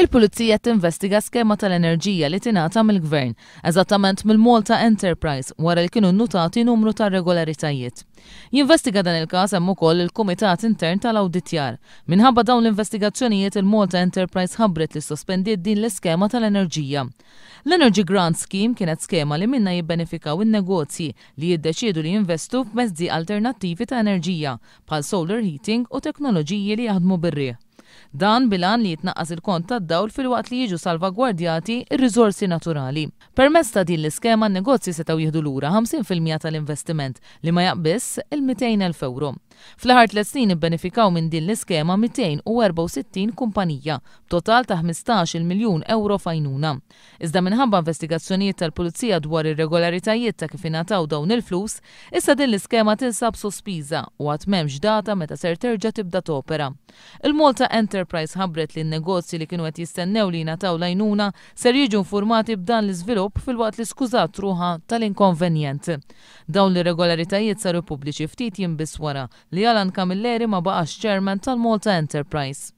Il-Pulizija tinvestiga skema tal-enerġija li tingħata mill-Gvern, eżattament mill-Malta Enterprise, wara li kienu nnutati numru ta' irregolaritajiet. Jinvestiga dan il-każ hemm ukoll il-Kumitat Intern tal-Awditjar. Minħabba dawn l-investigazzjonijiet il-Malta Enterprise ħabbret li ssospendiet din l-iskema tal-enerġija. L-Energy Grant Scheme kienet skema li minnha jibbenefikaw in-negozji li jiddeċiedu li jinvestu f'mezzi alternattivi ta' enerġija bħal solar heating u teknoloġiji li jaħdmu bir-riħ. Dan bil-għan li jitnaqqas il-kont tad-dawl filwaqt li jiġu salvagwardjati r-riżorsi naturali. Permezz ta' din l-iskema n-negozji setgħu jieħdu lura 50% tal-investiment li ma jaqbiżx il-200,000 ewro. Fl-aħħar tlett snin ibbenefikaw minn din l-iskema 264 kumpanija, b'total ta' 15-il miljun ewro f'għajnuna. Iżda minħabba investigazzjonijiet tal-Pulizija dwar irregolaritajiet ta' kif ingħataw dawn il-flus, issa din l-iskema tinsab sospiża u għad m'hemmx data meta ser terġa' tibda topera. Il-Malta Enterprise ħabbret li n-negozji li kienu qed jistennew li jingħataw l-għajnuna ser jiġu infurmati b'dan l-iżvilupp filwaqt li skużat ruħha tal-inkonvenjent. Dawn l-irregolaritajiet saru pubbliċi ftit jiem biss wara li Alan Camilleri ma baqax Chairman tal-Malta Enterprise.